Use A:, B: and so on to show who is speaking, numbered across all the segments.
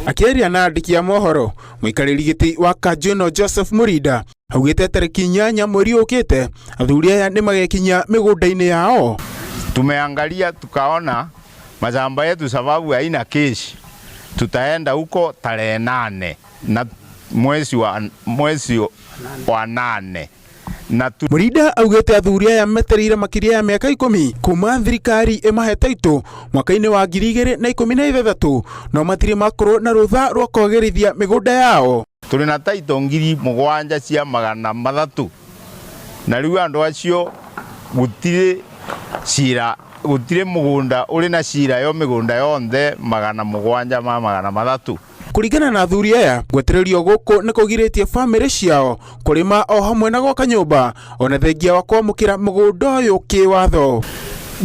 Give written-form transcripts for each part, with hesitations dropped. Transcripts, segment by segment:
A: Akĩaria na andĩki a mohoro, mũikarĩri gĩtĩ wa kanjũ ĩno Joseph Mũrinda augĩte tarĩki 8 mweri ũkĩte athuri aya nĩ magekinyia mĩgũnda-inĩ yao.
B: Tumeangalia tukaona mashamba yetu sababu haina kesi, tutaenda huko tarehe 8 na mwezi wa 8 na tu
A: Mũrinda augĩte athuri aya metereire makĩria ya mĩaka 10 kuma thirikari ĩmahe taitũ mwaka-inĩ wa 2016, no matirĩ makorwo na rũtha rwa kwagĩrithia mĩgũnda yao.
B: Tũrĩ na taito 7300, na rĩu andũ acio gũtirĩ cira, gũtirĩ mũgũnda ũrĩ na cira yo mĩgũnda yonthe 7300.
A: Kũringana na athuri aya, gwetererio gũkũ nĩ kũgirĩtie bamĩrĩ ciao kũrĩma o hamwe na gwaka nyũmba, ona thengia wa kwamũkĩra mũgũnda ũyũ kĩwatho.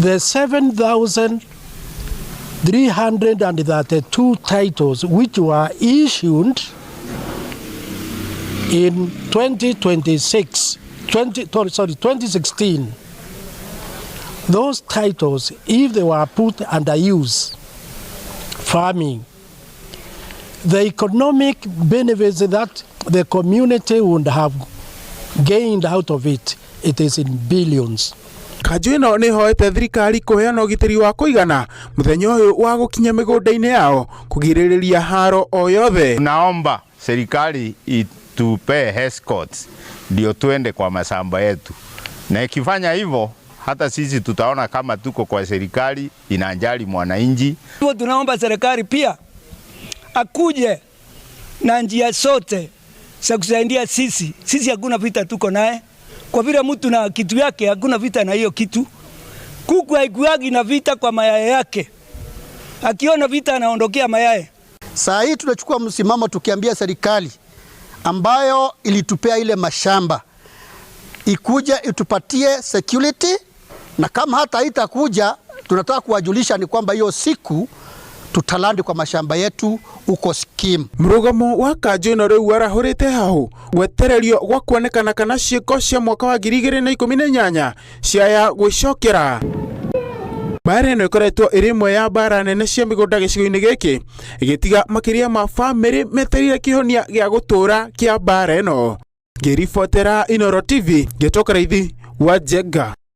C: The 7,332 titles which were issued in 2026, 20, sorry, 2016, those titles, if they were put under use, farming, the economic benefits that the community would have gained out of it, it is in billions.
A: Kanjũ ĩno nĩ ĩhoete thirikari kũheana ũgitĩri wa kũigana mũthenya ũyũ wa gũkinya mĩgũnda-inĩ yao, kũgirĩrĩria haro o yothe.
B: Tunaomba serikali itupee escorts ndio tuende kwa mashamba yetu, na ikifanya hivyo hata sisi tutaona kama tuko kwa serikali inajali mwananchi.
D: Hivyo tunaomba serikali pia akuje na njia zote za kusaidia sisi. Sisi hakuna vita tuko naye, kwa vile mtu na kitu yake hakuna vita na hiyo kitu. Kuku haikuagi na vita kwa mayai yake, akiona vita anaondokea mayai.
E: Saa hii tunachukua msimamo tukiambia serikali ambayo ilitupea ile mashamba ikuja itupatie security, na kama hata haitakuja, tunataka kuwajulisha ni kwamba hiyo siku tutalandi kwa mashamba yetu huko scheme.
A: Mũrũgamo wa kanjũ ĩno rĩu warahũrĩte hau gwetererio gwa kuonekana kana ciĩko cia mwaka wa 2018 ciaya gwĩcokera. Mbara ĩno ĩkoretwo ĩrĩ ĩmwe ya mbara nene cia mĩgũnda gĩcigo-inĩ gĩkĩ, ĩgĩtiga makĩria ma bamĩrĩ metereire kĩhonia gĩa gũtũũra kĩa mbara ĩno. Ngĩribotera Inooro TV, ngĩtwo Kariithi wa Njenga.